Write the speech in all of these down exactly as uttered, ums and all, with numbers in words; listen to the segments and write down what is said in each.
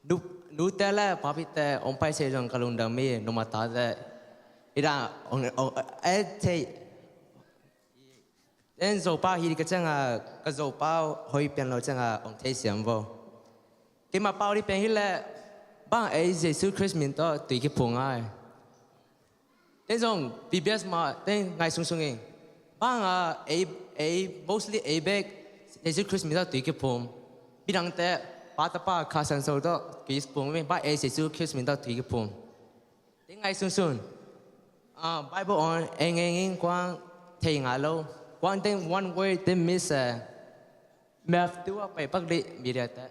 Nu, nute le papite hong pai se zong ka lungdam hi, numei tate. Ida, hong, hong, eh, thei. Then Zopa hi ka ciang a, ka Zopa hoih pian lo ciang a, hong thei siam vo. Keima pau ding pen hi leh, bang ei Jesu Khrist min tawh tui kiphum ngai. Then zong, B B S mah, then ngai sungsung ing. Bang a, ei, ei, mostly ei bek, Jesu Khrist min tawh tui kiphum. Midangte, Pa Tapa Kha Siangtho tawh tui kiphum, bang ei Jesu Khrist min tawh tui kiphum. Then ngai sungsung. Ah, Bible on, eng, eng, eng, kuang, thei ngai lo. Kuang, then one word, then miss, eh. Matthew a pai pak dih, media te.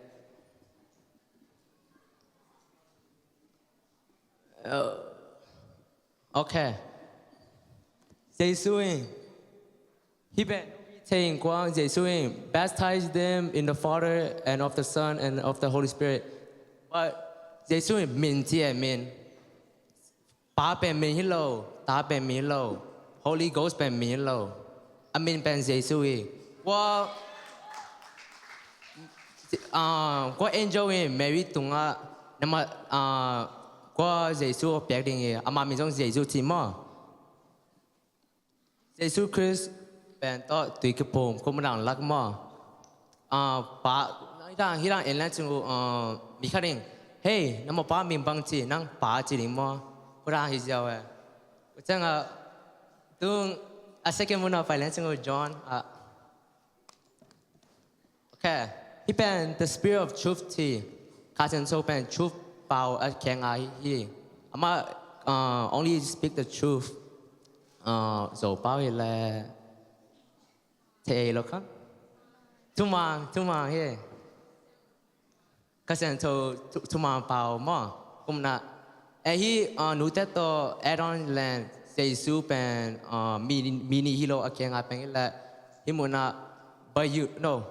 Uh, okay. Jesu in, hih pen, thei in kuang, Jesu in, baptize them in the Father and of the Son and of the Holy Spirit. But Jesu in min ci e, min. Pa pen min hi lo, Ta pen min hi lo, Holy Ghost pen min hi lo. A min pen Jesu hi. Kua, ah, kua angel in Mary tungah, namah, ah, kua Jesu a piak ding hi, ama min zong Jesu ci maw. Jesu Khrist pen tawh tui kiphum, kua mun a hong lak maw. Ah, Pa, hih dang, hih dang en leng cing uh, ah, mi khat in, "Hey, na mawhpa min bang ci, nang Pa ci ding maw?" Kua dang hi ziau eh. Kua ciang a, tung, a second mun a pai leng cing uh, John, ah. Okay. Hih pen the Spirit of Truth ci. Kha Siangtho pen truth pau a kheng a hi. Amah, uh, only speak the truth. Uh, Zo pau hi leh. Thei lo kha. Thumang, thumang hi. Kha Siangtho thu-, thumang pau maw. Kumna. Eh, hih, uh, nute tawh add on leng Jesu pen, uh, mi, mi ni hi lo a kheng a pen hi leh. Hih mun ah, but you, no,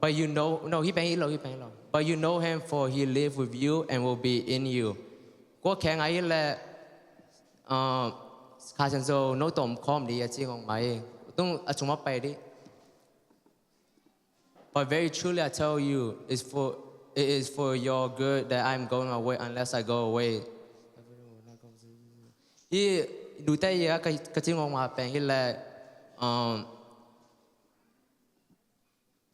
but you know, no, hih pen hi lo, hih pen hi lo. But you know him, for he live with you and will be in you. Kua kheng a hi leh, uh, Kha Siangtho no tawh om khawm ding a ci ngawng mah hi. Tung a cung mah pai dih. But very truly I tell you, it's for, it is for your good that I am going away. Unless I go away. Hih nute hi a ka, ka ci ngawng mah pen hi leh, um,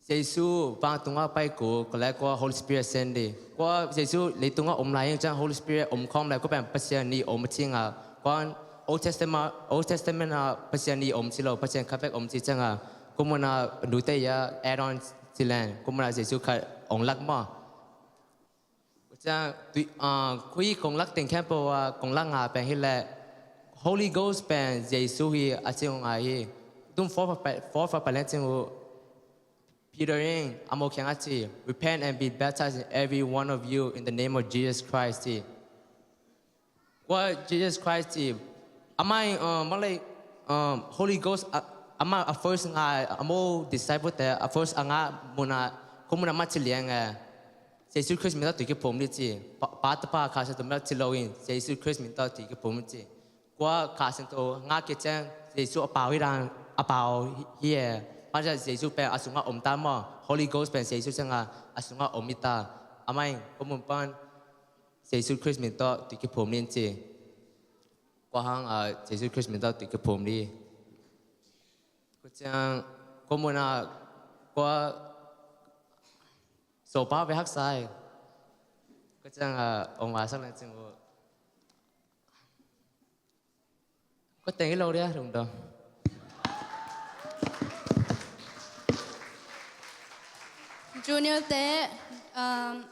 Jesu vantungah pai kul, kua leh kua Holy Spirit send ding. Kua Jesu leitungah om lai ing ciang Holy Spirit om khawm leh kua pen Pasian ni om a ci ngawng. Kua Old Testament, Old Testament ah Pasian ni om ci lo, Pasian khat bek om ci ciang a. Kua mun ah nute hi a add on ci leng, kua mun ah Jesu khat hong lak maw. Ciang, tui, ah, kua hih kong lak teng khempeuh ah, kong lak nga pen hi leh, Holy Ghost pen Jesu hi a ci ngawng hi. Tung four fa pai, four fa pai leng cing uh. Peter in, a mawh kheng a ci, "Repent and be baptized in every one of you in the name of Jesus Christ," ci. Kua Jesus Christ ci, amah in, uh, mah leh, um, Holy Ghost, a, amah a first nga, a mawh disciple te, a first a nga mun ah, kua mun ah mah ci liang eh. Jesu Khrist min tawh tui kiphum ding ci. Pa, Pa Tapa Kha Siangtho min tawh ci lo in, Jesu Khrist min tawh tui kiphum ding ci. Kua Kha Siangtho nga khit ciang, Jesu a pau hi dang, a pau hi eh. Mah ciang Jesu pen a sungah om ta maw. Holy Ghost pen Jesu ciang a, a sungah om hi ta. Amah in, kua mun pan, Jesu Khrist min tawh tui kiphum ni ci. Kua hang a, Jesu Khrist min tawh tui kiphum ni. Kua ciang, kua mun ah, kua, Zo pau ve haksa hi. Kua ciang a, ong va sak leng cing uh. Kua teng hi lo dia, lungdam. Junior te, um,